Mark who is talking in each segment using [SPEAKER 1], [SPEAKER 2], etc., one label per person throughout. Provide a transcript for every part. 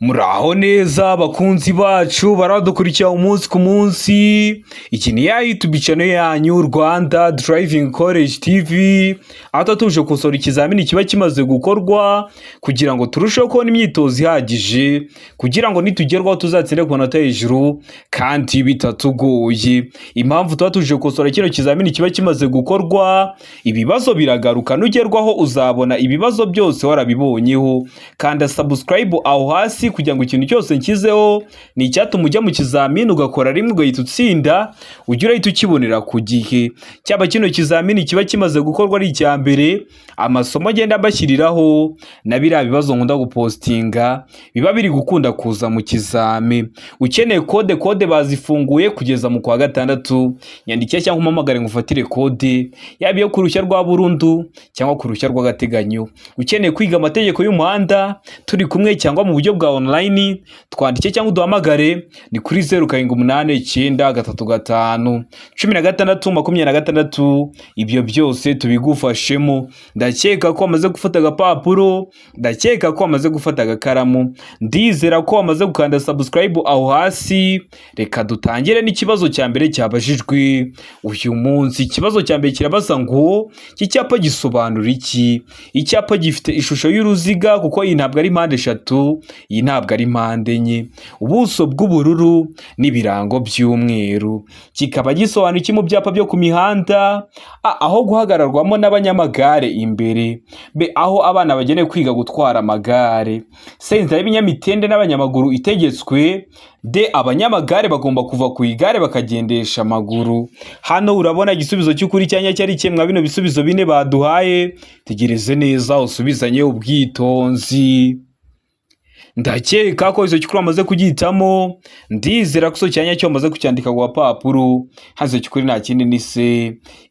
[SPEAKER 1] Muraho neza bakunzi bacu baradukurikira umunsi ku munsi. Iki ni ya YouTube channel yanyu Rwanda Driving College TV, aho tuba tuje gukosora ikizamini kiba kimaze gukorwa kugira ngo turusheho kubona imyitozo ihagije, kugira ngo nitugerwaho tuzatsinde ku manota hejuru kandi bitatugoye. Impamvu tuba tuje gukosora kino kizamini kiba kimaze gukorwa, ibibazo biragaruka, nugerwaho uzabona ibibazo byose warabibonyeho. Kanda subscribe aho hasi kugira ngo ikintu cyose nshyizeho ni icyatuma ujya mu kizamini ugakora rimwe ugahita utsinda, ujye urahita ukibonera ku gihe. Cyaba kino kizamini kiba kimaze gukorwa ari icya mbere, amasomo agenda mbashyiriraho na biriya bibazo nkunda gupostinga biba biri gukunda kuza mu kizami. Ukeneye kode, kode bazifunguye kugeza mu kwa gatandatu. Nyandikira cyangwa umpamagare ngo ufatire kode, yaba iyo ku ruhushya rwa burundu cyangwa ku ruhushya rw'agateganyo. Ukeneye kwiga amategeko y'umuhanda turi kumwe cyangwa mu buryo bwa online, twandike cyangwa uduhamagare, ni kuri 0789351626. Ibyo byose tubigufashemo. Ndakeka ko wamaze gufata agapapuro, ndakeka ko wamaze gufata agakaramu, ndizera ko wamaze gukanda subscribe aho hasi. Reka dutangire n'ikibazo cya mbere cyabajijwe uyu munsi. Ikibazo cya mbere kirabaza ngo: iki cyapa gisobanura iki? Icyapa gifite ishusho y'uruziga, kuko iyi ntabwo ari mpande eshatu, iyi ntabwo ari mpande enye, ubuso bw'ubururu n'ibirango by'umweru, kikaba gisobanura iki mu byapa byo ku mihanda? A, aho guhagararwamo n'abanyamagare imbere; B, aho abana bagenewe kwiga gutwara amagare; C, inzira y'ibinyamitende n'abanyamaguru itegetswe; D, abanyamagare bagomba kuva ku igare bakagendesha amaguru. Hano urabona igisubizo cy'ukuri cyanya cyari kimwe bino bisubizo bine baduhaye. Tegereze neza usubizanye ubwitonzi. Ndakeka ko icyo cy'ukuri wamaze kugihitamo, ndizera ko icyo cyanya cyo wamaze kucyandika ku gapapuro. Hano icyo cy'ukuri nta kindi ni C,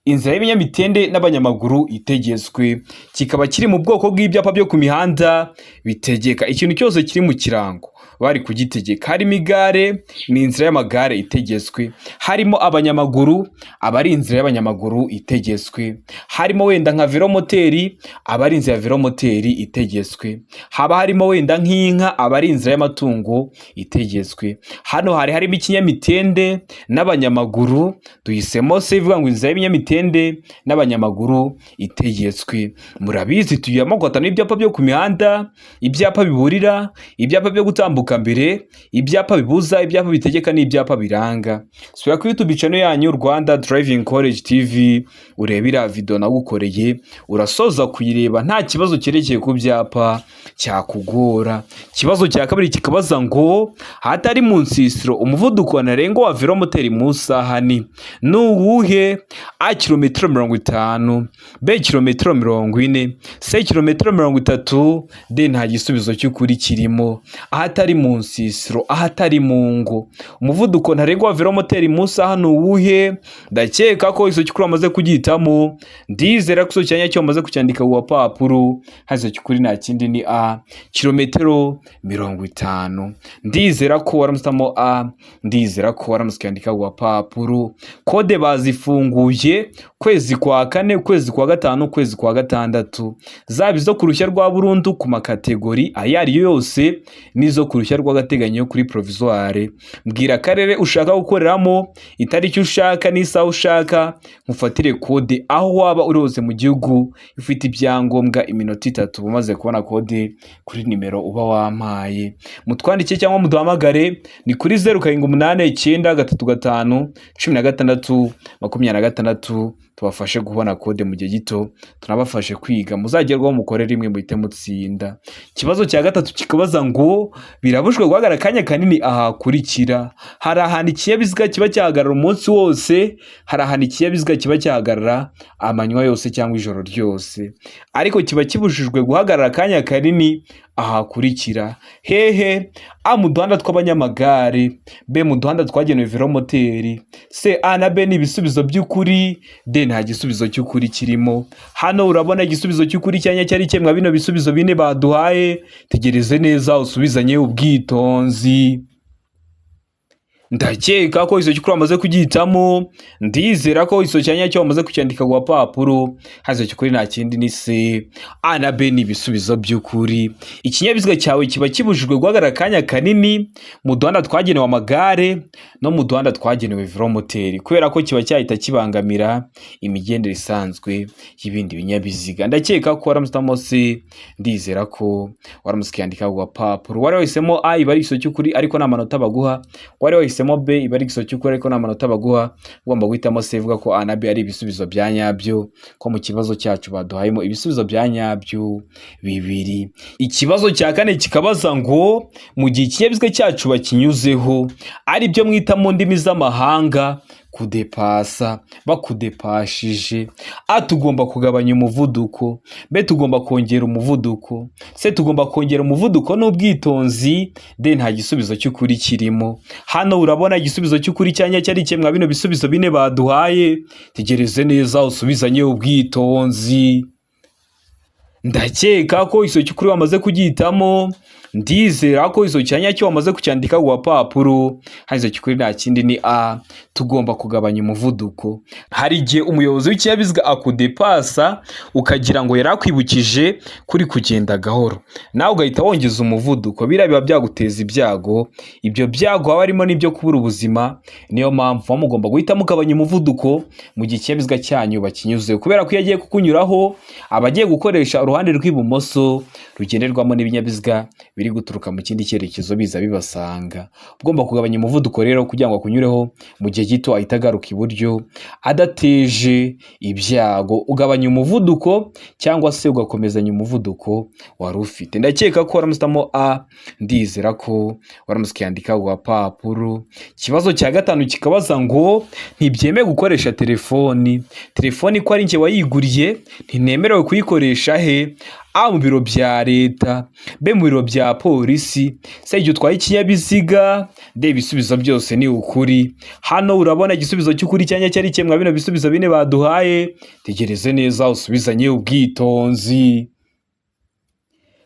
[SPEAKER 1] inzira y'ibinyamitende n'abanyamaguru itegetswe. Kikaba kiri mu bwoko bw'ibyapa byo ku mihanda bitegeka. Ikintu cyose kiri mu kirango bari kugitegeka. Harimo igare, ni inzira y'amagare itegetswe; harimo abanyamaguru, aba ari inzira y'abanyamaguru itegetswe; harimo wenda nka velomoteri, aba ari inzira ya velomoteri itegetswe; haba harimo wenda nk'inka, aba ari inzira y'amatungo itegetswe. Hano hari harimo ikinyamitende n'abanyamaguru, duhisemo C ivuga ngo inzira y'ibinyamitende n'abanyamaguru itegetswe. Murabizi, tugira amoko atanu y'ibyapa byo ku mihanda: ibyapa biburira, ibyapa byo gutambuka mbere, ibyapa bibuza, ibyapa bitegeka n'ibyapa biranga. Sura kuri YouTube channel yanyu Rwanda Driving College TV urebe iriya video nagukoreye, urasoza kuyireba nta kibazo cyerekeye ku byapa cyakugora. Ikibazo cya kabiri kikabaza ngo: ahatari mu nsisiro umuvuduko ntarengwa wa velomoteri mu isaha ni uwuhe? A, kilometero 50; B, kilometero 40; C, kilometero 30; D, nta gisubizo cy'ukuri kirimo. Ahatari mu nsisiro, ahatari mu ngo, umuvuduko ntarengwa wa velomoteri mu isaha ni uwuhe? Ndakeka ko icyo cy'ukuri wamaze kugihitamo, ndizera ko icyo cyanya cyo wamaze kucyandika ku gapapuro. Hano icyo cy'ukuri nta kindi ni A, kilometero 50. Ndizera ko waramusitamo A, ndizera ko waramutse ukandika ku gapapuro. Kode bazifunguye kwezi kwa kane, ukwezi kwa gatanu, ukwezi kwa gatandatu, zaba izo ku ruhushya rwa burundu ku makategori ayo ari yo yose n'izo ku ruhushya rw'agateganyo kuri provisoire. Mbwira akarere ushaka gukoreramo, itariki ushaka n'isaha ushaka, nkufatire kode aho waba uri hose mu gihugu. Ufite ibyangombwa, iminota 3 umaze kubona kode kuri nimero uba wampaye. Mutwandike cyangwa muduhamagare, ni kuri 0789351626, tubafashe kubona kode mu gihe gito, tunabafashe kwiga, muzagerwaho mukore rimwe muhite mutsinda. Ikibazo cya gatatu kikabaza ngo: birabujijwe guhagarara akanya kanini ahakurikira. Hari ahantu ikinyabiziga kiba cyahagarara umunsi wose, hari ahantu ikinyabiziga kiba cyahagarara amanywa yose cyangwa ijoro ryose, ariko kiba kibujijwe guhagarara akanya kanini ahakurikira. Hehe? A, mu duhanda tw'abanyamagare; B, mu duhanda twagenewe velomoteri; C, A na B ni ibisubizo by'ukuri; D, nta gisubizo cy'ukuri kirimo. Hano urabona igisubizo cy'ukuri cyanya cyari kimwe bino bisubizo bine baduhaye. Tegereze neza usubizanye ubwitonzi. Ndakeka ko iso cy'ukuri wamaze kugihitamo. Ndizera ko iso cya nyacyo wamaze kucyandika ku gapapuro. Hazo cy'ukuri nta kindi ni C. A na B ni ibisubizo by'ukuri. Ikinyabiziga cyawe kiba kibujijwe guhagarara akanya kanini mu duhanda twagenewe amagare no mu duhanda twagenewe velomoteri, kubera ko kiba cyahita kibangamira imigendere isanzwe y'ibindi binyabiziga. Ndakeka ko waramutse C. Ndizera ko waramutse ukiyandika ku gapapuro. Wari wahisemo A iba ari igiso cy'ukuri ariko nta manota baguha. Wari wahisemo B iba ari igiso cy'ukuri ariko nta manota baguha. Ugomba guhitamo C ivuga ko A na B ari ibisubizo bya nyabyo, ko mu kibazo cyacu baduhayemo ibisubizo bya nyabyo bibiri. Ikibazo cya kane kikabaza ngo mu gihe ikinyabiziga cyacu bakinyuzeho, ari byo mwita mu ndimi z'amahanga kudepasa, bakudepashije, A tugomba kugabanya umuvuduko, B tugomba kongera umuvuduko, C tugomba kongera umuvuduko n'ubwitonzi, D nta gisubizo cy'ukuri kirimo. Hano urabona igisubizo cy'ukuri cya nyacyo ari kimwe bino bisubizo bine baduhaye. Tegereze neza usubizanye ubwitonzi. Ndakeka ko iso cy'ukuri wamaze kugihitamo. Ndizera ko iso cya nyacyo wamaze kucyandika ku gapapuro. Hano iso cy'ukuri nta kindi ni A, tugomba kugabanya umuvuduko. Hari igihe umuyobozi w'ikinyabiziga akudepasa ukagira ngo yari akwibukije kuri kugenda gahoro, nawe ugahita wongeza umuvuduko. Biriya biba byaguteza ibyago. Ibyo byago haba harimo n'ibyo kubura ubuzima. Niyo mpamvu muba mugomba guhita mugabanya umuvuduko mu gihe ikinyabiziga cyanyu bakinyuzeho, kubera ko iyo agiye kukunyuraho aba agiye gukoresha uruhande rw'ibumoso rugenderwamo n'ibinyabiziga biri guturuka mu kindi cyerekezo biza bibasanga. Ugomba kugabanya umuvuduko rero kugira ngo akunyureho mu gihe gito ahita agaruka iburyo adateje ibyago. Ugabanya umuvuduko cyangwa se ugakomezanya umuvuduko wari ufite. Ndakeka ko waramutse A. Ndizera ko waramutse ukiyandika ku gapapuro. Ikibazo cya gatanu kikabaza ngo ntibyemewe gukoresha telefoni. Telefoni ko ari njye wayiguriye, ntinemerewe kuyikoresha he? A mu biro bya leta, B mu biro bya polisi, C igihe utwaye ikinyabiziga, D ibisubizo byose ni ukuri. Hano urabona igisubizo cy'ukuri cyangwa cyari kimwe bino bisubizo bine baduhaye. Tegereze neza usubizanye ubwitonzi.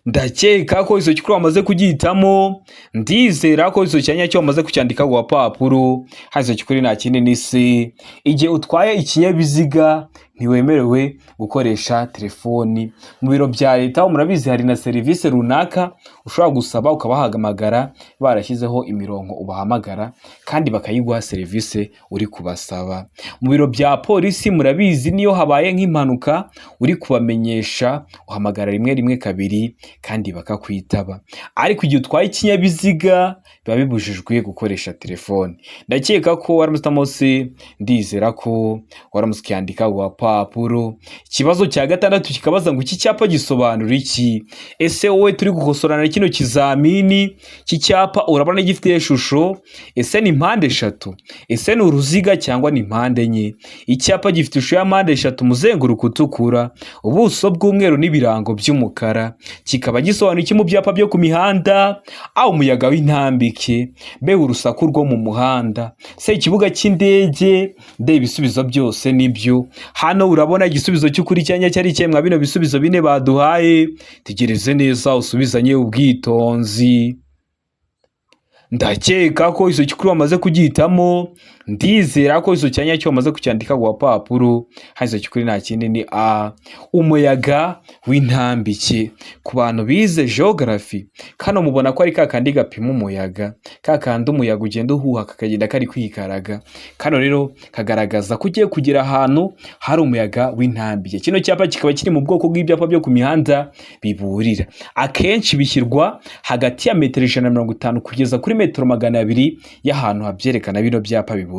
[SPEAKER 1] Ndakeka ko iso cy'ukuri wamaze kugihitamo. Ndizera ko iso cya nyacyo wamaze kucyandika ku gapapuro. Hano iso cy'ukuri nta kindi ni C. Igihe utwaye ikinyabiziga ntiwemerewe gukoresha telefoni. Mu biro bya leta murabizi hari na serivisi runaka ushobora gusaba ukabahamagara, barashyizeho imirongo ubahamagara kandi bakayiguha serivisi uri kubasaba. Mu biro bya polisi murabizi niyo habaye nk'impanuka uri kubamenyesha uhamagara 112 kandi bakakwitaba. Ariko igihe utwaye ikinyabiziga biba bibujijwe gukoresha telefoni. Ndakeka ko waramutse C. Ndizera ko waramutse ukiyandika ku gapapuro. Ikibazo cya gatandatu kikabaza ngo iki cyapa gisobanura iki? Ese wowe turi gukosorana kino kizamini, iki cyapa urabona gifite ishusho? Ese ni mpande eshatu? Ese ni uruziga cyangwa ni mpande enye? Icyapa gifite ishusho ya mpande eshatu, umuzenguruko utukura, ubuso bw'umweru n'ibirango by'umukara. Kikaba gisobanura iki mu byapa byo ku mihanda? A umuyaga w'intambike, B urusaku rwo mu muhanda, C ikibuga cy'indege, D ibisubizo byose nibyo. Hano urabona igisubizo cy'ukuri cyangwa cyari kimwe bino bisubizo bine baduhaye. Tegereze neza usubizanye ubwitonzi. Ndakeka ko iso cy'ukuri wamaze kugihitamo. Ndizera ko iso cya nyacyo wamaze kucyandika ku gapapuro. Hano iso cy'ukuri nta kindi ni A, umuyaga w'intambike. Ku bantu bize geography, kano mubona ko ari ka kandi gapima umuyaga, ka kandi umuyaga ugenda uhuha kakagenda kari kwikaraga. Kano rero kagaragaza ko ugiye kugera ahantu hari umuyaga w'intambike. Kino cyapa kikaba kiri mu bwoko bw'ibyapa byo ku mihanda biburira. Akenshi bishyirwa hagati ya metero 150 kugeza kuri metero 200 y'ahantu habyerekana bino byapa biburira.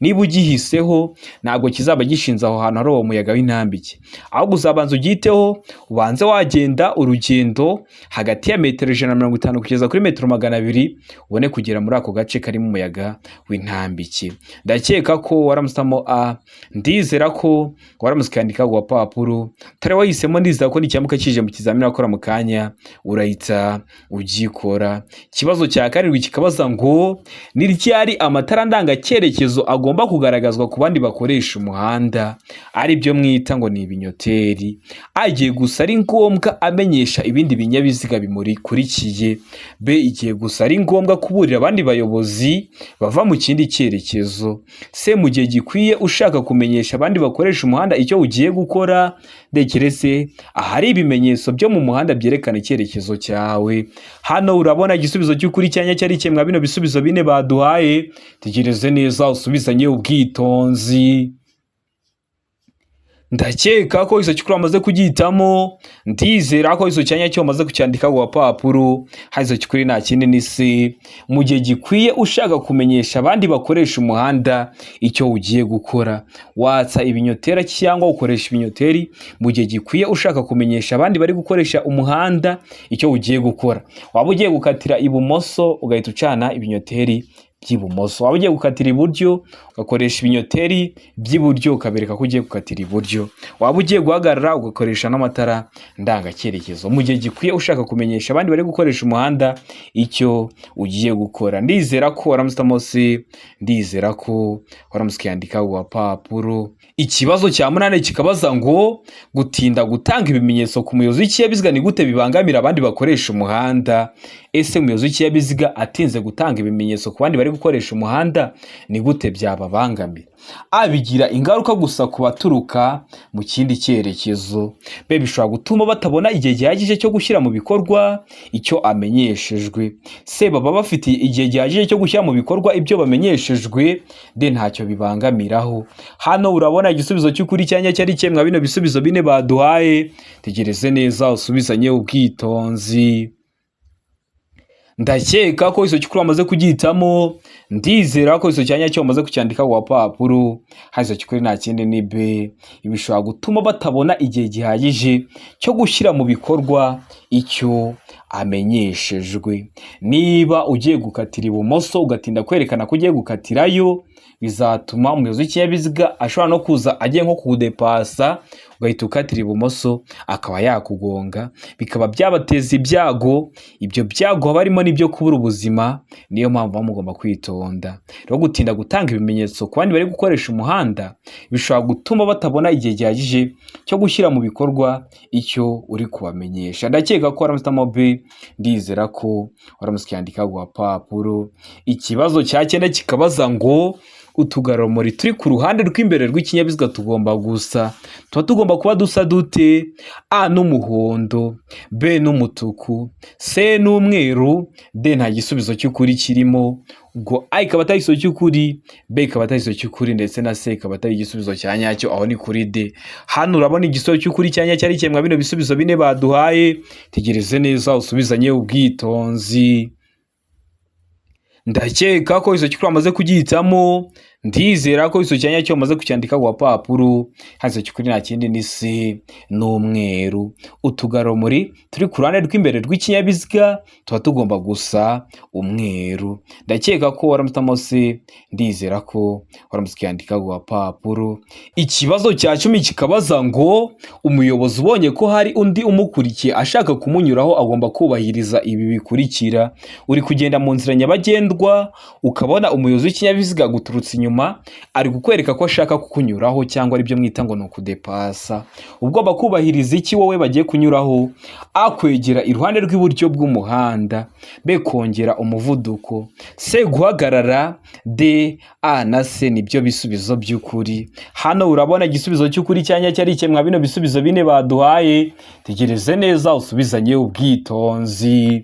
[SPEAKER 1] Niba ugihiseho ntabwo kizaba gishinze aho hantu hari uwo muyaga w'intambike, ahubwo uzabanza ugiteho, ubanze wagenda urugendo hagati ya metero 150 kugeza kuri metero 200, ubone kugera muri ako gace karimo umuyaga w'intambike. Ndakeka ko waramusamo A. Ndizera ko waramutse ukandika ku gapapuro. Utari wahisemo, ndizera ko nicyamuka kije mu kizamini wakora mu kanya urahita ugikora. Ikibazo cya karindwi kikabaza ngo ni ryari amatara ndangacyerekezo agomba kugaragazwa ku bandi bakoresha umuhanda, ari byo mwita ngo ni ibinyoteri? Agiye gusa ari ngombwa amenyesha ibindi binyabiziga bimurikurikiye. B, igihe gusa ari ngombwa kuburira abandi bayobozi bava mu kindi cyerekezo. C, mu gihe gikwiye ushaka kumenyesha abandi bakoresha umuhanda icyo ugiye gukora. D, keretse ahari ibimenyetso byo mu muhanda byerekana icyerekezo cyawe. Hano urabona igisubizo cy'ukuri cyanya cyari kimwe bino bisubizo bine baduhaye. Tegereze neza usubizanye ubwitonzi. Ndakeka ko iso cy'ukuri wamaze kugihitamo. Ndizera ko iso cyanya cyo wamaze kucyandika ku gapapuro. Hari iso cy'ukuri nta kindi, ni C, mu gihe gikwiye ushaka kumenyesha abandi bakoresha umuhanda icyo ugiye gukora. Watsa ibinyoteri cyangwa ukoresha ibinyoteri mu gihe gikwiye ushaka kumenyesha abandi bari gukoresha umuhanda icyo ugiye gukora. Waba ugiye gukatira ibumoso, ugahita ucana ibinyoteri by'ibumoso. Waba ugiye gukatira iburyo, ugakoresha ibinyoteri by'iburyo, ukabereka ko ugiye gukatira iburyo. Waba ugiye guhagarara, ugakoresha n'amatara ndangacyerekezo mu gihe gikwiye ushaka kumenyesha abandi bari gukoresha umuhanda icyo ugiye gukora. Ndizera ko waramutse C, ndizera ko waramutse ukiyandika ku gapapuro. Ikibazo cya munani kikabaza ngo gutinda gutanga ibimenyetso ku muyobozi w'ikinyabiziga ni gute bibangamira abandi bakoresha umuhanda? Ese umuyobozi w'ikinyabiziga atinze gutanga ibimenyetso ku bandi bari gukoresha umuhanda, ni gute byababangamira? A, bigira ingaruka gusa ku baturuka mu kindi cyerekezo. B, bishobora gutuma batabona igihe gihagije cyo gushyira mu bikorwa icyo amenyeshejwe. C, baba bafite igihe gihagije cyo gushyira mu bikorwa ibyo bamenyeshejwe. D, ntacyo bibangamiraho. Hano urabona igisubizo cy'ukuri cyanya cyari kimwe bino bisubizo bine baduhaye. Tegereze neza usubizanye ubwitonzi. Ndakeka ko iso cy'ukuri wamaze kugihitamo. Ndizera ko iso cyanya cyo wamaze kucyandika ku gapapuro. Hano iso cy'ukuri nta kindi, ni B, ibi bishobora gutuma batabona igihe gihagije cyo gushyira mu bikorwa icyo amenyeshejwe. Niba ugiye gukatira ibumoso, ugatinda kwerekana ko ugiye gukatirayo, bizatuma umuyobozi w'ikinyabiziga ashobora no kuza agiye nko kuwudepasa, ugahita ukatira ibumoso, akaba yakugonga, bikaba byabateza ibyago. Ibyo byago haba harimo n'ibyo kubura ubuzima. Niyo mpamvu muba mugomba kwitonda. Rero gutinda gutanga ibimenyetso ku bandi bari gukoresha umuhanda bishobora gutuma batabona igihe gihagije cyo gushyira mu bikorwa icyo uri kubamenyesha. Ndakeka ko waramutse B, ndizera ko waramutse ukiyandika ku gapapuro. Ikibazo cya cyenda kikabaza ngo utugarurumuri turi ku ruhande rw'imbere rw'ikinyabiziga tugomba gusa, tuba tugomba kuba dusa dute? A n'umuhondo, B n'umutuku, C n'umweru, D nta gisubizo cy'ukuri kirimo. Ubwo A ikaba atari igisubizo cy'ukuri, B ikaba atari igisubizo cy'ukuri, ndetse na C ikaba atari igisubizo cya nyacyo. Aho ni kuri D. Hano urabona igisubizo cy'ukuri cya nyacyo ari kimwe bino bisubizo bine baduhaye. Tegereze neza usubizanye ubwitonzi. Ndakeka ko iso cy'ukuri wamaze kugihitamo. Ndizera ko iso cyanya cyo wamaze kucyandika ku gapapuro. Hano iso cy'ukuri nta kindi, ni C n'umweru. Utugarurumuri turi ku ruhande rw'imbere rw'ikinyabiziga tuba tugomba gusa umweru. Ndakeka ko waramutse C, ndizera ko waramutse ukiyandika ku gapapuro. Ikibazo cya 10 kikabaza ngo umuyobozi ubonye ko hari undi umukurikiye ashaka kumunyuraho agomba kubahiriza ibi bikurikira. Uri kugenda mu nzira nyabagendwa, ukabona umuyobozi w'ikinyabiziga aguturutse inyuma, ari kukwereka ko ashaka kukunyuraho, cyangwa aribyo mwita ngo ni ukudepasa. Ugomba kubahiriza iki wowe bagiye kunyuraho? A, kwegera iruhande rw'iburyo bw'umuhanda. B, kongera umuvuduko. C, guhagarara. D, A na C nibyo bisubizo by'ukuri. Hano urabona igisubizo cy'ukuri cyanya cyari kimwe bino bisubizo bine baduhaye. Tegereze neza usubizanye ubwitonzi.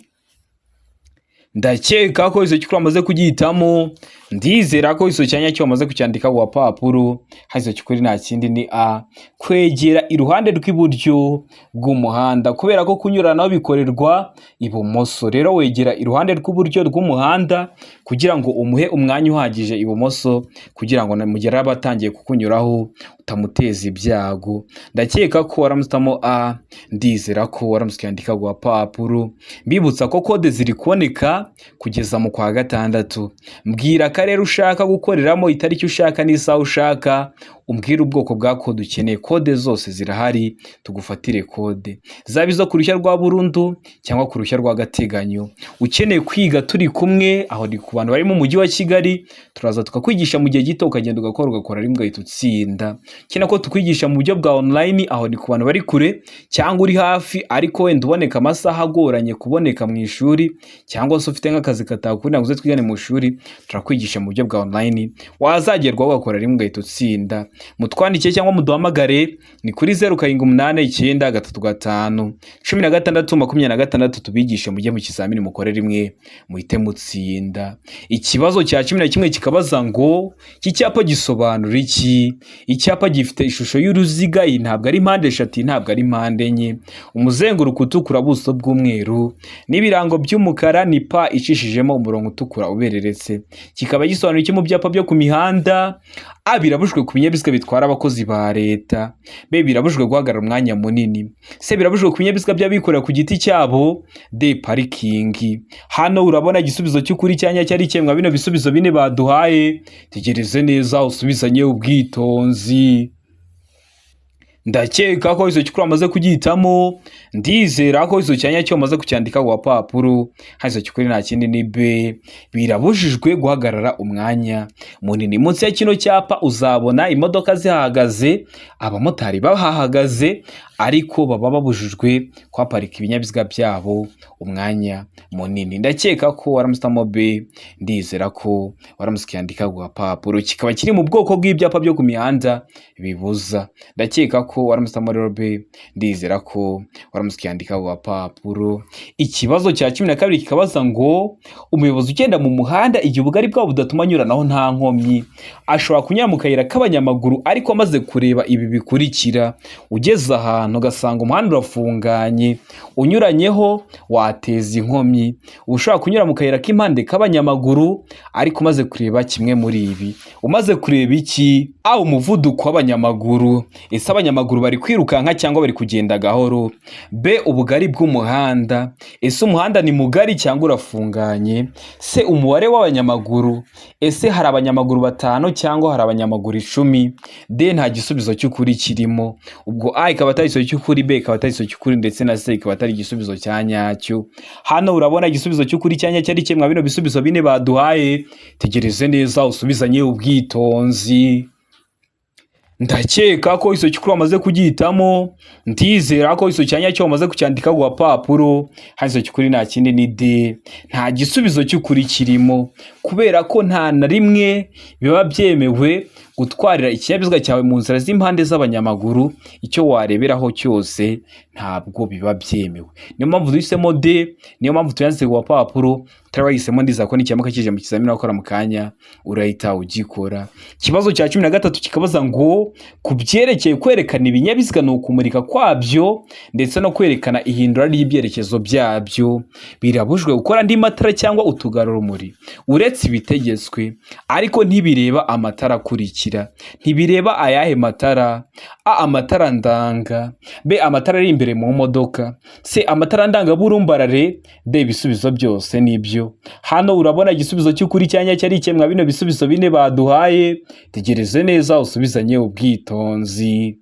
[SPEAKER 1] Ndakeka ko iso cy'ukuri wamaze kugihitamo. Ndizera ko iso cyanya cyo wamaze kucyandika ku gapapuro. Hano iso cy'ukuri nta kindi, ni A, kwegera iruhande rw'iburyo bw'umuhanda, kubera ko kunyuranaho bikorerwa ibumoso. Rero wegera iruhande rw'iburyo rw'umuhanda kugira ngo umuhe umwanya uhagije ibumoso, kugira ngo mu gihe araba atangiye kukunyuraho utamuteza ibyago. Ndakeka ko waramutse A, ndizera ko waramutse ukiyandika ku gapapuro. Mbibutsa ko kode ziri kuboneka kugeza mu kwa gatandatu. Mbwira akarere ushaka gukoreramo, itariki ushaka n'isaha ushaka. Umbwire ubwoko bwa kode ukeneye. Kode zose zirahari, tugufatire kode, zaba izo ku ruhushya rwa burundu cyangwa ku ruhushya rw'agateganyo. Ukeneye kwiga turi kumwe, aho ni ku bantu bari mu mujyi wa Kigali, turaza tukakwigisha mu gihe gito, ukagenda ugakora, ugakora rimwe ugahita utsinda. Ukeneye ko tukwigisha mu buryo bwa online, aho ni ku bantu bari kure cyangwa uri hafi ariko wenda uboneka amasaha agoranye kuboneka mu ishuri, cyangwa se ufite nk'akazi katakunda ngo uze twigane mu ishuri, turakwigisha mu buryo bwa online, wazagerwaho ugakora rimwe ugahita utsinda. Mutwandikiye cyangwa muduhamagare, ni kuri 0789351626, tubigishe mujye mu kizamini mukore rimwe muhite mutsinda. Ikibazo cya 11 kikabaza ngo iki cyapa gisobanura iki? Icyapa gifite ishusho y'uruziga, iyi ntabwo ari mpande eshatu, iyi ntabwo ari mpande enye, umuzenguruko utukura, ubuso bw'umweru n'ibirango by'umukara, ni pa icishijemo umurongo utukura ubereretse. Kikaba gisobanura iki mu byapa byo ku mihanda? A, birabujijwe ku binyabiziga bitwara abakozi ba leta. B, birabujijwe guhagarara umwanya munini. C, birabujijwe ku binyabiziga by'abikorera ku giti cyabo. D, parikingi. Hano urabona igisubizo cy'ukuri cyanya cyari ikemwa bino bisubizo bine baduhaye. Tegereze neza usubizanye ubwitonzi. Ndakeka ko icyo cy'ukuri wamaze kugihitamo. Ndizera ko icyo cyanya cyo wamaze kucyandika ku gapapuro. Hano icyo cy'ukuri nta kindi ni B, birabujijwe guhagarara umwanya munini. Munsi ya kino cyapa uzabona imodoka zihahagaze, abamotari bahahagaze, ariko baba babujijwe kuhaparika ibinyabiziga byabo umwanya munini. Ndakeka ko waramusitamo B, ndizera ko waramutse ukiyandika ku gapapuro. Kikaba kiri mu bwoko bw'ibyapa byo ku mihanda bibuza. Ndakeka ko waramusitamo rero B, ndizera ko waramutse ukiyandika ku gapapuro. Ikibazo cya 12 kikabaza ngo umuyobozi ugenda mu muhanda igihe ubugari bwabo budatuma anyuranaho nta nkomyi, ashobora kunyura mu kayira k'abanyamaguru ariko amaze kureba ibi bikurikira: ugeze ahantu ugasanga umuhanda urafunganye, unyuranyeho wateza inkomyi. Uba ushobora kunyura mu kayira k'impande k'abanyamaguru ariko umaze kureba kimwe muri ibi. Umaze kureba iki? A, umuvuduko w'abanyamaguru, ese abanyamaguru bari kwirukanka cyangwa bari kugenda gahoro? B, ubugari bw'umuhanda, ese umuhanda ni mugari cyangwa urafunganye? C, umubare w'abanyamaguru, ese hari abanyamaguru batanu cyangwa hari abanyamaguru 10? D, nta gisubizo cy'ukuri kirimo. Ubwo A ikaba atari igisubizo cy'ukuri, B ikaba atari igisubizo cy'ukuri, ndetse na C ikaba atari igisubizo cya nyacyo. Hano urabona igisubizo cy'ukuri cya nyacyo ari kimwe bino bisubizo bine baduhaye. Tegereze neza usubizanye ubwitonzi. Ndakeka ko icyo cy'ukuri wamaze kugihitamo. Ndizera ko icyo cyanya cyo wamaze kucyandika ku gapapuro. Hano icyo cy'ukuri nta kindi ni D, nta gisubizo cy'ukuri kirimo, kubera ko nta na rimwe biba byemewe gutwarira ikinyabiziga cyawe mu nzira z'impande z'abanyamaguru. Icyo wareberaho cyose ntabwo biba byemewe. Niyo mpamvu duhisemo D, niyo mpamvu tuyanditse ku gapapuro. Utari wahisemo, ndizera ko nikiramuka kije mu kizamini wakora mu kanya urahita ugikora. Ikibazo cya 13 kikabaza ngo ku byerekeye kwerekana ibinyabiziga ni ukumurika kwabyo ndetse no kwerekana ihindura ry'ibyerekezo byabyo, birabujijwe gukora andi matara cyangwa utugarurumuri uretse ibitegetswe, ariko ntibireba amatara akurikira. Ntibireba ayahe matara? A, amatara ndanga. B, amatara ari imbere mu modoka. C, amatara ndangaburumbarare. D, ibisubizo byose nibyo. Hano urabona igisubizo cy'ukuri cyanya cyari ikemwa bino bisubizo bine baduhaye. Tegereze neza usubizanye ubwitonzi.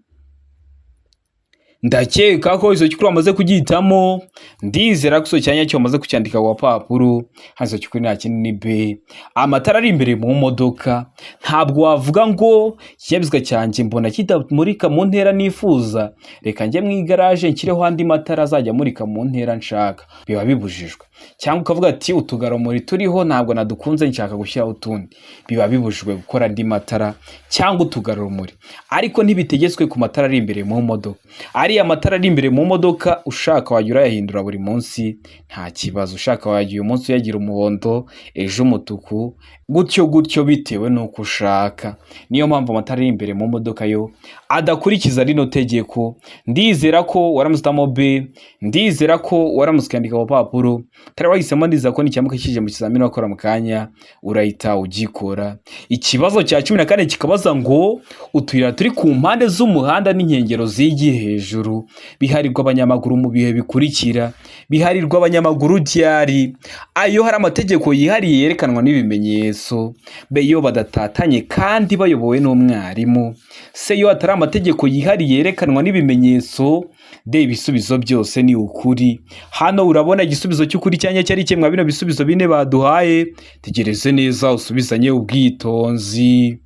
[SPEAKER 1] Ndakeka ko icyo cy'ukuri wamaze kugihitamo. Ndizera ko icyo cyanya cyo wamaze kucyandika ku gapapuro. Hano icyo cy'ukuri nta kindi ni B, amatara ari imbere mu modoka. Ntabwo wavuga ngo ikinyabiziga cyanjye mbona kitamurika mu ntera nifuza, reka njye mu igaraje nshyireho andi matara azajya amurika mu ntera nshaka. Biba bibujijwe. Cyangwa ukavuga ati utugarurumuri turiho ntabwo nadukunze, nshaka gushyiraho utundi. Biba bibujijwe gukora andi matara cyangwa utugarurumuri, ariko ntibitegetswe ku matara ari imbere mu modoka. Ariya matara ari imbere mu modoka ushaka wajya urayahindura buri munsi nta kibazo. Ushaka wajya uyu munsi uyagira umuhondo, ejo umutuku, gutyo gutyo bitewe n'uko ushaka. Niyo mpamvu amatara ari imbere mu modoka yo adakurikiza rino tegeko. Ndizera ko waramutse B, ndizera ko waramutse ukandika ku papuro. Utari wahisemo, ndizera ko nikiramuka kije mu kizamini wakora mu kanya urahita ugikora. Ikibazo cya 14 kikabaza ngo utuyira turi ku mpande z'umuhanda n'inkengero zigiye hejuru hejuru biharirwa abanyamaguru mu bihe bikurikira. Biharirwa abanyamaguru ryari? Ayo hari amategeko yihariye yerekanwa n'ibimenyetso. B, iyo badatatanye kandi bayobowe n'umwarimu. C, iyo hatari amategeko yihariye yerekanwa n'ibimenyetso. D, ibisubizo byose ni ukuri. Hano urabona igisubizo cy'ukuri cyanya cyari kimwe bino bisubizo bine baduhaye. Tegereze neza usubizanye ubwitonzi.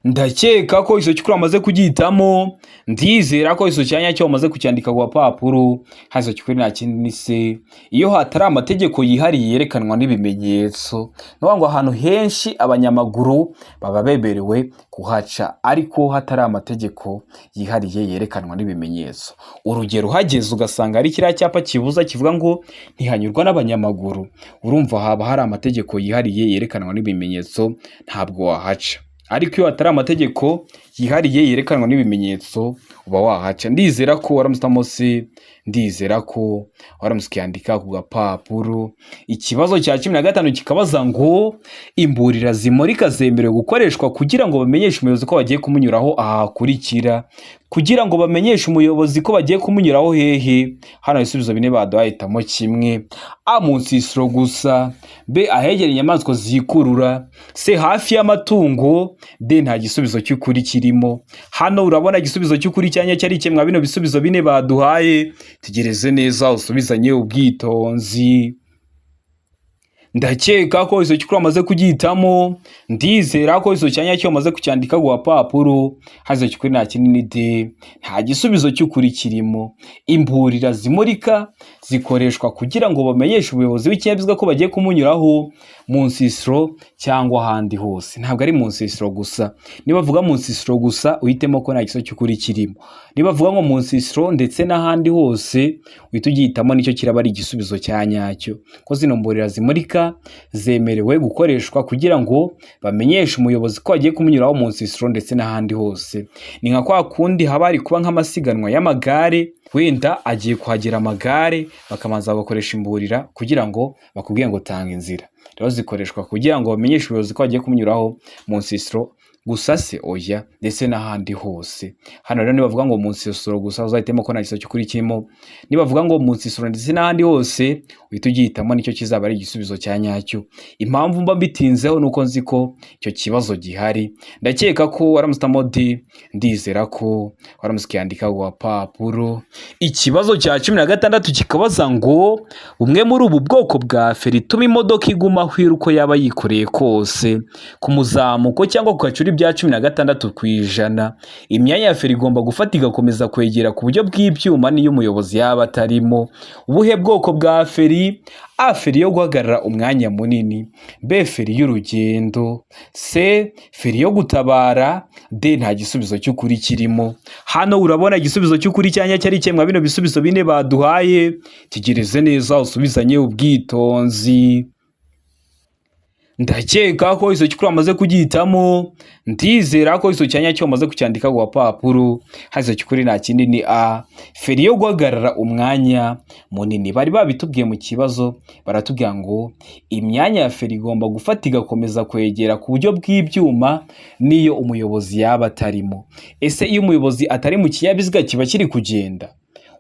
[SPEAKER 1] Ndakeka ko iso cy'ukuri wamaze kugihitamo. Ndizera ko iso cyanya cyo wamaze kucyandika ku gapapuro. Hano iso cy'ukuri nta kindi ni C, iyo hatari amategeko yihariye yerekanwa n'ibimenyetso. Ni ukuvuga ngo ahantu henshi abanyamaguru baba bemerewe kuhaca, ariko hatari amategeko yihariye yerekanwa n'ibimenyetso. Urugero, uhageze ugasanga hari kiriya cyapa kibuza kivuga ngo ntihanyurwa n'abanyamaguru, urumva haba hari amategeko yihariye yerekanwa n'ibimenyetso, ntabwo wahaca. Ariko iyo hatari amategeko yihariye yerekanwa n'ibimenyetso, uba wahaca. Ndizera ko waramutse C, ndizera ko waramutse ukiyandika ku gapapuro. Ikibazo cya 15 kikabaza ngo imburira zimurika zemerewe gukoreshwa kugira ngo bamenyeshe umuyobozi ko bagiye kumunyuraho aha hakurikira. Kugira ngo bamenyeshe umuyobozi ko bagiye kumunyuraho hehe? Hano ibisubizo bine baduhaye, hitamo kimwe. A, mu nsisiro gusa. B, ahegereye inyamaswa zikurura. C, hafi y'amatungo. D, nta gisubizo cy'ukuri kirimo. Hano urabona igisubizo cy'ukuri cyanya cyari kimwe bino bisubizo bine baduhaye. Tegereze neza usubizanye ubwitonzi. Ndakeka ko iso cy'ukuri wamaze kugihitamo. Ndizera ko iso cyanya cyo wamaze kucyandika ku gapapuro. Hano cy'ukuri nta kinini D, nta gisubizo cy'ukuri kirimo. Imburira zimurika zikoreshwa kugira ngo bamenyeshe umuyobozi w'ikinyabiziga ko bagiye kumunyuraho mu nsisiro cyangwa ahandi hose. Ntabwo ari mu nsisiro gusa. Niba bavuga mu nsisiro gusa, uhitemo ko nta gisubizo cy'ukuri kirimo. Niba bavuga ngo mu nsisiro ndetse n'ahandi hose, uhita ugihitamo, nicyo kiraba ari igisubizo cya nyacyo. Ko zino mburira zimurika zemerewe gukoreshwa kugira ngo bamenyeshe umuyobozi ko bagiye kumunyuraho mu nsisiro ndetse n'ahandi hose. Ni nka kwa kundi haba hari kuba nk'amasiganwa y'amagare, wenda agiye kuhagera amagare, bakabanza bagakoresha imburira kugira ngo bakubwire ngo tanga inzira. Rero zikoreshwa kugira ngo bamenyeshe ubuyobozi ko bagiye kumunyuraho mu nsisiro gusa se? Oya, ndetse n'ahandi hose. Hano rero nibavuga ngo mu nsisiro gusa, uzahitemo ko nta gisubizo cy'ukuri kirimo. Nibavuga ngo mu nsisiro ndetse n'ahandi hose, uhita ugihitamo, nicyo kizaba ari igisubizo cya nyacyo. Impamvu mba mbitinzeho ni uko nzi ko icyo kibazo gihari. Ndakeka ko waramutse D, ndizera ko waramutse ukiyandika ku gapapuro. Ikibazo cya 16 kikabaza ngo bumwe muri ubu bwoko bwa feri ituma imodoka iguma aho iri uko yaba yikoreye kose, ku muzamuko cyangwa ku gacuri bya 16%, imyanya ya feri igomba gufata igakomeza kwegera ku buryo bw'ibyuma n'iyo umuyobozi yaba atarimo. Ubuhe bwoko bwa feri? A, feri yo guhagarara umwanya munini. B, feri y'urugendo. C, feri yo gutabara. D, nta gisubizo cy'ukuri kirimo. Hano urabona igisubizo cy'ukuri cyanya cyari kimwe bino bisubizo bine baduhaye. Tegereze neza usubizanye ubwitonzi. Ndakeka ko iso cy'ukuri wamaze kugihitamo. Ndizera ko iso cyanya cyo wamaze kucyandika ku gapapuro. Hano iso cy'ukuri nta kindi ni A, feri yo guhagarara umwanya munini. Bari babitubwiye mu kibazo, baratubwira ngo imyanya ya feri igomba gufata igakomeza kwegera ku buryo bw'ibyuma n'iyo umuyobozi yaba atarimo. Ese iyo umuyobozi atari mu kinyabiziga, kiba kiri kugenda?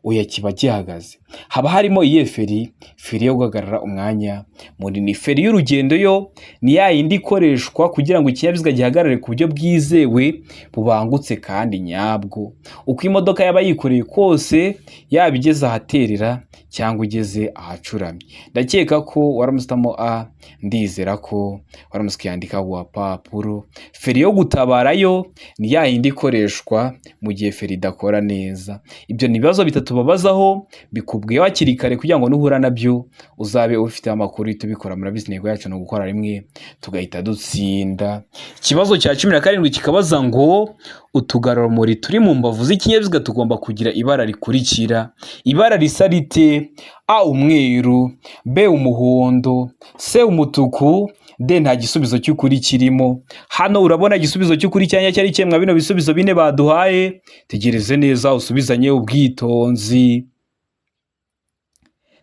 [SPEAKER 1] Oya, kiba gihagaze. Haba harimo iyihe feri? Feri yo guhagarara umwanya munini. Feri y'urugendo yo ni ya yindi ikoreshwa kugira ngo ikinyabiziga gihagarare ku buryo bwizewe, bubangutse kandi nyabwo, uko imodoka yaba yikoreye kose, yaba igeze ahaterera cyangwa igeze ahacuramye. Ndakeka ko waramusitamo A, ndizera ko waramutse ukiyandika ku gapapuro. Feri yo gutabara yo ni ya yindi ikoreshwa mu gihe feri idakora neza. Ibyo ni ibibazo bitatu babazaho, bikubwiye hakiri kare kugira ngo nuhura nabyo uzabe ufite amakuru uhite ubikora. Murabizi, intego yacu ni ugukora rimwe tugahita dutsinda. Ikibazo cya 17 kikabaza ngo utugarurumuri turi mu mbavu z'ikinyabiziga tugomba kugira ibara rikurikira. Ibara risa rite? A, umweru. B, umuhondo. C, umutuku. D, nta gisubizo cy'ukuri kirimo. Hano urabona igisubizo cy'ukuri cyanya cyari kimwe bino bisubizo bine baduhaye. Tegereze neza usubizanye ubwitonzi.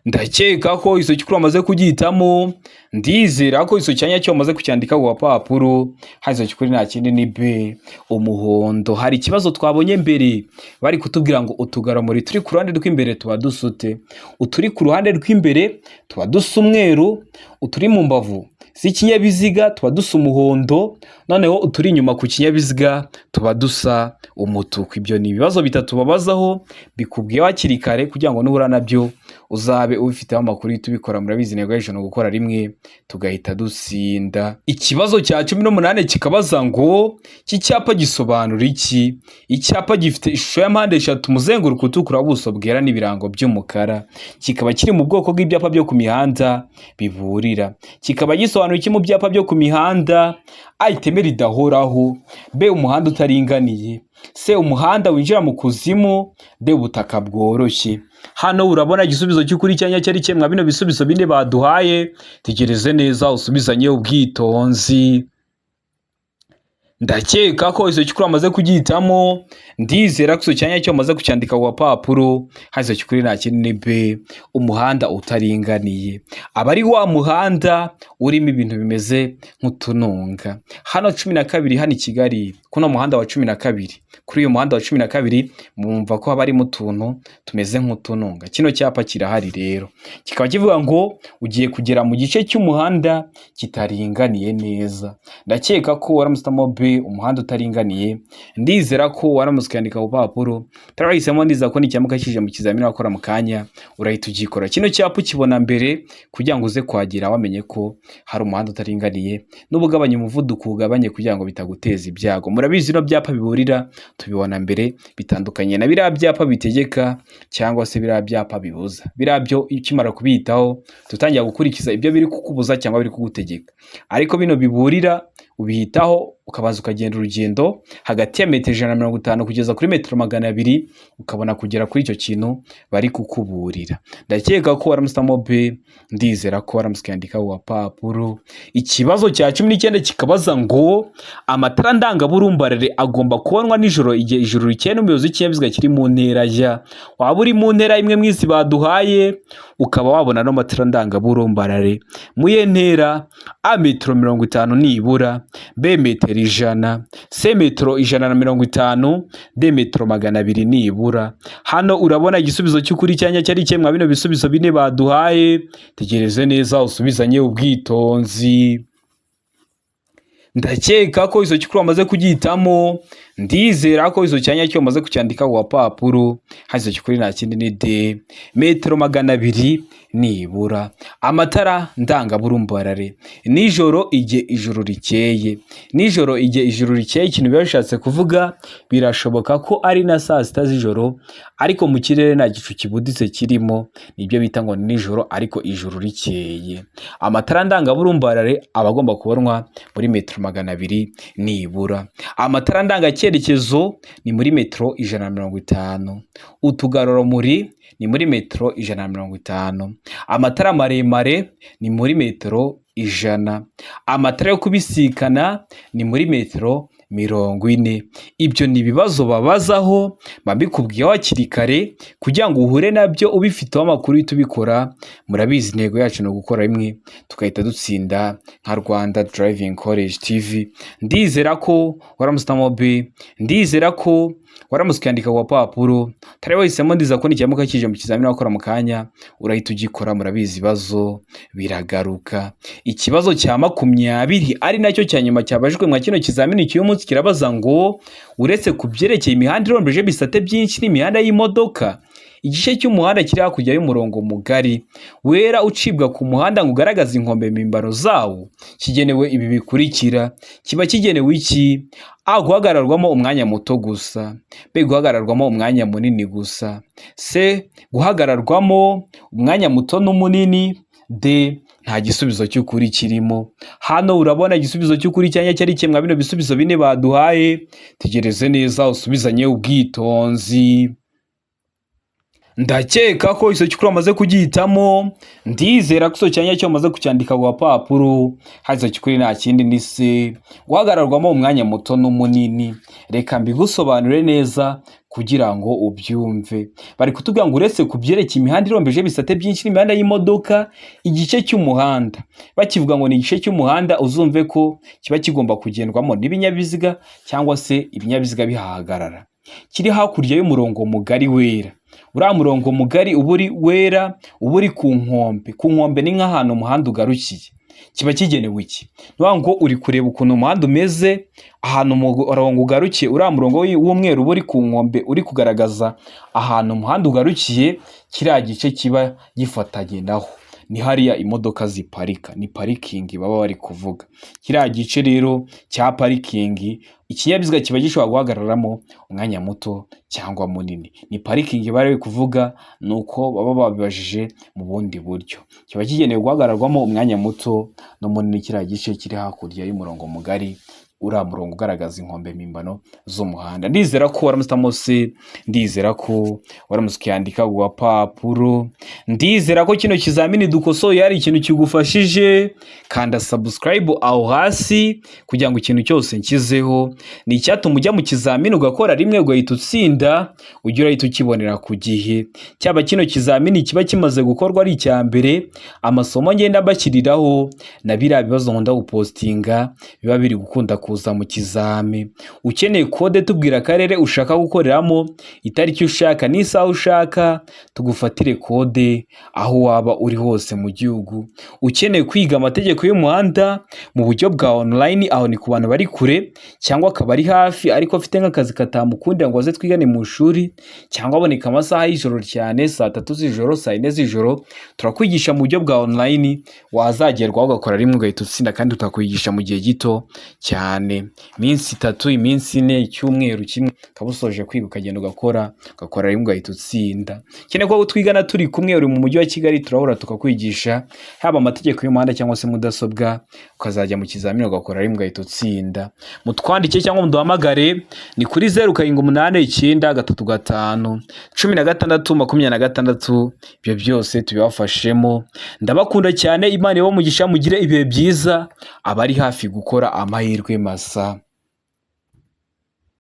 [SPEAKER 1] Ndakeka ko iso cy'ukuri wamaze kugihitamo. Ndizera ko iso cyanya cyo wamaze kucyandika ku gapapuro. Hano iso cy'ukuri nta kindi ni B, umuhondo. Hari ikibazo twabonye mbere, bari kutubwira ngo utugaramuri turi ku ruhande rw'imbere tuba dusute. Uturi ku ruhande rw'imbere tuba dusa umweru, uturi mu mbavu z'ikinyabiziga tuba dusa umuhondo, noneho uturi inyuma ku kinyabiziga tuba dusa umutuku. Ibyo ni ibibazo bitatu babazaho, bikubwiye hakiri kare kugira ngo nuhura nabyo uzabe ubifiteho amakuru uhite ubikora. Murabizi, intego yacu ni ugukora rimwe tugahita dutsinda. Ikibazo cya 18 kikabaza ngo iki cyapa gisobanura iki? Icyapa gifite ishusho ya mpande eshatu, umuzenguruko utukura, ubuso bwera n'ibirango by'umukara, kikaba kiri mu bwoko bw'ibyapa byo ku mihanda biburira. Kikaba gisobanura iki mu byapa byo ku mihanda? A, iteme ridahoraho; B, umuhanda utaringaniye; C, umuhanda winjira mu kuzimu; D, ubutaka bworoshye. Hano urabona igisubizo cy'ukuri cyanya cyari kimwe bino bisubizo bine baduhaye. Tegereze neza usubizanye ubwitonzi. Ndakeka ko icyo cy'ukuri wamaze kugihitamo. Ndizera ko icyo cyanya cyo wamaze kucyandika ku gapapuro. Hano icyo cy'ukuri nta kindi ni B, umuhanda utaringaniye. Aba ari wa muhanda urimo ibintu bimeze nk'utununga. Hano 12, hano i Kigali, kuno muhanda wa 12, kuri uyu muhanda wa 12 mwumva ko haba harimo utuntu tumeze nk'utununga. Kino cyapa kirahari rero, kikaba kivuga ngo ugiye kugera mu gice cy'umuhanda kitaringaniye neza. Ndakeka ko waramutse B, umuhanda utaringaniye. Ndizera ko waramutse ukandika ku papuro tarahisemo. Ndizera ko nicyamuka kije mu kizamini wakora mu kanya urahita ugikora. Kino cyapa ukibona mbere kugira ngo uze kuhagera wamenye ko hari umuhanda utaringaniye, n'uba ugabanya umuvuduko ugabanye kugira ngo bitaguteza ibyago. Murabizi, bino byapa biburira tubibona mbere, bitandukanye na biriya byapa bitegeka cyangwa se biriya byapa bibuza. Biriya byo ukimara kubiyitaho tutangira gukurikiza ibyo biri kukubuza cyangwa biri kugutegeka, ariko bino biburira ubihitaho ukabanza ukagenda urugendo hagati ya metero 150 kugeza kuri metero 200, ukabona kugera kuri icyo kintu bari kukuburira. Ndakeka ko waramusitamo B. Ndizera ko waramutse ukandika ku gapapuro. Ikibazo cya 19 kikabaza ngo amatara ndangaburumbarare agomba kubonwa nijoro igihe ijoro rikeye n'umuyobozi w'ikinyabiziga kiri mu ntera ya. Waba uri mu ntera imwe mu isi baduhaye, ukaba wabona no matara ndangaburumbarare mu iyihe ntera? A, metero 50 nibura; B, metero 100; C, metero 150; D, metero 200 nibura. Hano urabona igisubizo cy'ukuri cyanya cyari kimwe bino bisubizo bine baduhaye. Tegereze neza usubizanye ubwitonzi. Ndakeka ko iso cy'ukuri wamaze kugihitamo. Ndizera ko iso cyanya cyo wamaze kucyandika ku gapapuro. Hano iso cy'ukuri nta kindi ni D, metero 200 nibura. Amatara ndangaburumbarare nijoro igihe ijoro rikeye, nijoro igihe ijoro rikeye, ikintu biba bishatse kuvuga, birashoboka ko ari na saa sita z'ijoro ariko mu kirere nta gicu kibuditse kirimo, nibyo bita ngo ni nijoro ariko ijoro rikeye. Amatara ndangaburumbarare aba agomba kubonwa muri metero 200 nibura. Amatara ndangacyerekezo ni muri metero 150. Utugarurumuri ni muri metero 150. Amatara maremare ni muri metero 100. Amatara yo kubisikana ni muri metero 40. Ibyo ni ibibazo babazaho, mbikubwiyeho hakiri kare kugira ngo uhure nabyo ubifiteho amakuru uhite ubikora. Murabizi, intego yacu ni ugukora rimwe tugahita dutsinda nka Rwanda Driving College TV. Ndizera ko waramutse B. Ndizera ko waramutse ukandika ku gapapuro utari wahisemo. Ndizera ko nicyamuka kije mu kizamini wakora mu kanya urahita ugikora. Murabizi, ibibazo biragaruka. Ikibazo cya 20, ari nacyo cya nyuma cyabajijwe mwa kino kizamini cy'uyu munsi, kirabaza ngo uretse ku byerekeye imihanda irombeje ibisate byinshi n'imihanda y'imodoka, igice cy'umuhanda kiri hakurya y'umurongo mugari wera ucibwa ku muhanda ngo ugaragaze inkombe mpimbano zawo kigenewe ibi bikurikira. Kiba kigenewe iki? A, guhagararwamo umwanya muto gusa; B, guhagararwamo umwanya munini gusa; C, guhagararwamo umwanya muto n'umunini; D, nta gisubizo cy'ukuri kirimo. Hano urabona igisubizo cy'ukuri cyanya cyari kimwe bino bisubizo bine baduhaye. Tegereze neza usubizanye ubwitonzi. Ndakeka ko icyo cy'ukuri wamaze kugihitamo. Ndizera ko icyo cyanya cyo wamaze kucyandika ku gapapuro. Hari icyo cy'ukuri, nta kindi, ni se guhagararwamo umwanya muto n'umunini. Reka mbigusobanure neza kugira ngo ubyumve. Bari kutubwira ngo uretse ku byerekeye imihanda irombeje ibisate byinshi n'imihanda y'imodoka, igice cy'umuhanda bakivuga ngo ni igice cy'umuhanda, uzumve ko kiba kigomba kugendwamo n'ibinyabiziga cyangwa se ibinyabiziga bihahagarara, kiri hakurya y'umurongo mugari wera. Uriya murongo mugari uba uri wera, uba uri ku nkombe. Ku nkombe ni nk'ahantu umuhanda ugarukiye. Kiba kigenewe iki? Ni ukuvuga ngo uri kureba ukuntu umuhanda umeze, ahantu umurongo ugarukiye, uriya murongo w'umweru uba uri ku nkombe uri kugaragaza ahantu umuhanda ugarukiye, kiriya gice kiba gifatanye naho ni hariya imodoka ziparika, ni parikingi baba bari kuvuga. Kiriya gice rero cya parikingi, ikinyabiziga kiba gishobora guhagararamo umwanya muto cyangwa munini. Ni parikingi bari bari kuvuga, ni uko baba babibajije mu bundi buryo. Kiba kigenewe guhagararwamo umwanya muto n'umunini, kiriya gice kiri hakurya y'umurongo mugari, uriya murongo ugaragaza inkombe mpimbano z'umuhanda. Ndizera ko waramutse, ndizera ko waramutse ukiyandika ku gapapuro. Ndizera ko kino kizamini dukosoye hari ikintu kigufashije. Kanda subscribe aho hasi kugira ngo ikintu cyose nshyizeho ni icyatuma ujya mu kizamini ugakora rimwe ugahita utsinda, ujye urahita ukibonera ku gihe. Cyaba kino kizamini kiba kimaze gukorwa ari icya mbere, amasomo ngenda mbashyiriraho na biriya bibazo nkunda gupostinga biba biri gukunda kuza mu kizami. Ukeneye kode, tubwira akarere ushaka gukoreramo, itariki ushaka n'isaha ushaka, tugufatire kode aho waba uri hose mu gihugu. Ukeneye kwiga amategeko y'umuhanda mu buryo bwa online, aho ni ku bantu bari kure cyangwa akaba ari hafi ariko afite nk'akazi katamukundira ngo aze twigane mu ishuri, cyangwa aboneka amasaha y'ijoro cyane, saa 3 z'ijoro, saa 4 z'ijoro, turakwigisha mu buryo bwa online, wazagerwaho ugakora rimwe ugahita utsinda, kandi tutakwigisha mu gihe gito cyane, iminsi 3, iminsi 4, icyumweru kimwe ukaba usoje kwiga, ukagenda ugakora rimwe ugahita utsinda. Ukeneye ko twigana turi kumwe, uri mu mujyi wa Kigali, turahura tukakwigisha haba amategeko y'umuhanda cyangwa se mudasobwa, ukazajya mu kizamini ugakora rimwe ugahita utsinda. Mutwandike cyangwa muduhamagare, ni kuri 0789351626. Ibyo byose tubibafashemo. Ndabakunda cyane, Imana ibahe umugisha, mugire ibihe byiza, abari hafi gukora amahirwe masa.